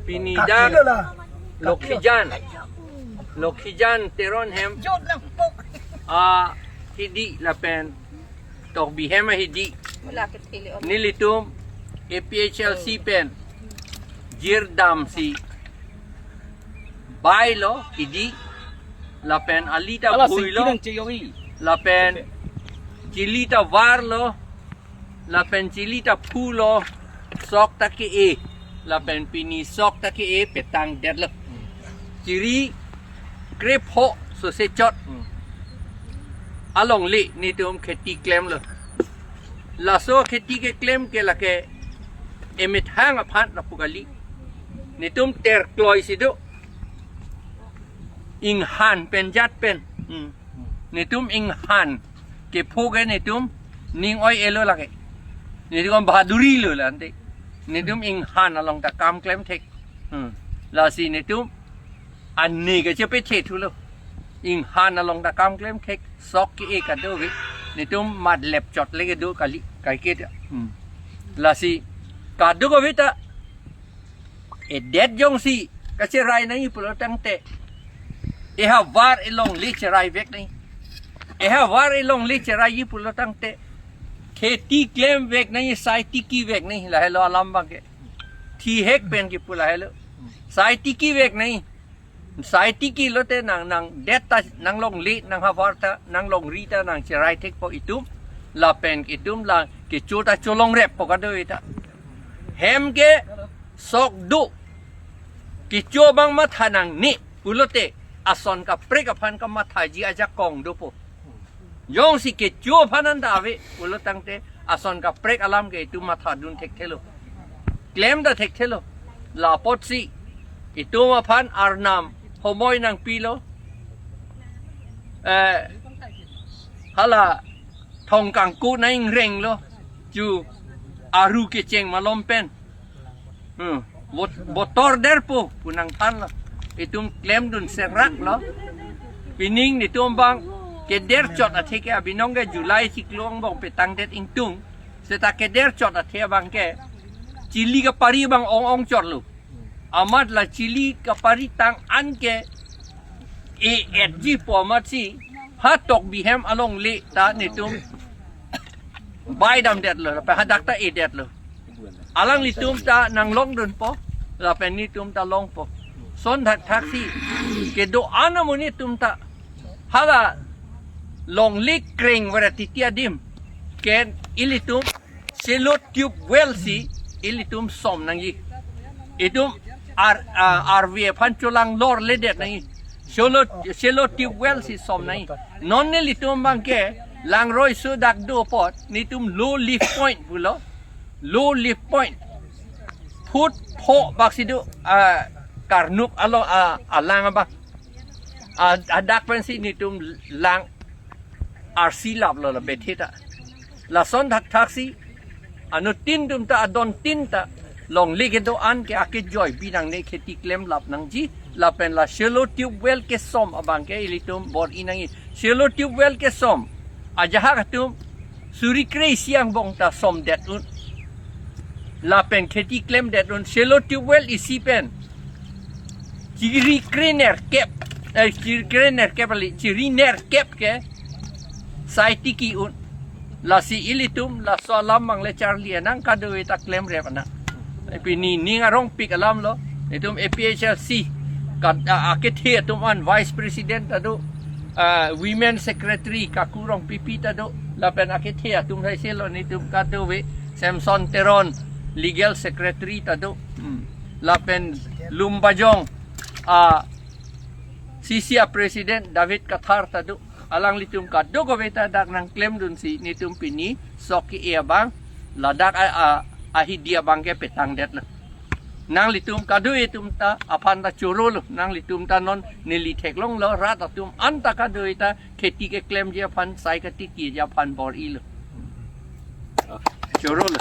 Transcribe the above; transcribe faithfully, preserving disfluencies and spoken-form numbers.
Pini dak Lokhijan, Lokhijan Teron hem ahidi lapen Tokbi hem ahidi, nelitum A P H L C pen jirdamsi bailo ahidi, lapen ali ta bhuilo, lapen chili ta varlo, lapen chili ta phulo, sok ta ke-e, lapen pini sok ta ke-e petang detlo. Chiri krepho sose chot alongle netum kheti klemlo. Laso kheti keklem ke lake emethang aphan lapu kali. Netum terkloi si do. Inghan pen jat pen. Hmm. Netum inghan kepho ke netum ning oi-elo lake. Netum bahaduri lo lante. Netum inghan along ta kam klem thek. Hmm. Lasi netum ani kachepethe thulo. Inghan along ta kam klem thek, sok ke-e kadokave. Netum mat lep chot le kedo kali, kaike ta. Hmm. Lasi kadokave ta edet jongsi kacherai nangji pulo tangte, ehavar elongle cherai vek nangji. Ehavar elongle cheraiji pulo tangte, kheti klem vek nangji, sai tiki vek nangji, lahelo alam abangke. Thihek pen kipu lahelo. Sai tiki vek nangji. Sai tiki lote nang, nang det ta, nang longle, nang havar ta, nang longri ta nang cherai thekpo itum. Lapen itum la kecho ta cholong reppo kadokave ta. Hem ke sok do. Kecho abang matha nangne pulote ason kaprek aphan kamathaji ajakong dopo. Jongsi kecho aphan anta ave pulo tangte ason kaprek alam ke itum mathadun thekthelo. Klem ta thekthelo. La apotsi itum aphan Arnam homoi nangpilo. Eh, hala thong kangku nang-ingrenglo. Chu aru kecheng malom pen. Hmm. Bot-, botor derpo pu nangthanlo. Itum klemdun seraklo. Pining netum abang keder chot athe ke abinong ke July chiklo angbong petang det ingtung. Seta keder chot athe abangke chili kapari abang ong-ong chotlo. Amat la chili kapari tang an ke e-etji pu amatsi ha Tokbi hem alongle ta netum baidam detlo, lapen hadak ta e detlo. Alanglitum ta nanglongdunpo, lapen netum ta longpo. Son thakthaksi kedo-an amonit atum ta hala longle kreng vara titi adim ke ilitum shallow tube well si ilitum som nangji. Itum ar, ah, arve aphan cholang lorledet nangji. Shallow, shallow tube well si som nangji. Non nelitum abangke langroi so dak do apot netum low lift point pulo. Low lift point. Foot pho bak si do, ah, Karnup alo, ah, alang abang. Ah, hadak pensi netum lang arsi laplo la bethe ta. Lason thakthaksi anuttin atum ta adon tin ta longle kedo-an ke akejoi bi nangne, kheti klem lap nangji, lapen la shallow tube well kesom abangke ilitum bor-i nangji. Shallow tube well kesom ajahak atum suri kre-isi angbong ta som det un. Lapen kheti klem det un, shallow tube well isi pen chiri krenerkep, eh, chiri krenerkep kali, chiri nerkep ke sai tiki un. Lasi ilitum laso alam abang le charli nang, kadokave ta klem rep nang. Pini ning arongpik alamlo. Itum A P H L C ka, a, akethe atum an vice president ta do, ah, women secretary Kaku Rongpipi ta do, lapen akethe atum sai selo netum kadokave, Samson Teron legal secretary ta do. Hmm. Lapen Lumbajong, ah, C C a president David Kathar ta do. Alanglitum kadokave ta dak nangklemdunsi netum pini sok ke-e abang ladak a, a, ahidi abangke petang detlo. Nanglitum kadokave atum ta aphan ta chorolo. Nanglitum ta non neli theklonglo, rat atum anta kadokave ta kheti keklemji aphan, sai katikiji aphan bor-ilo. Chorolo.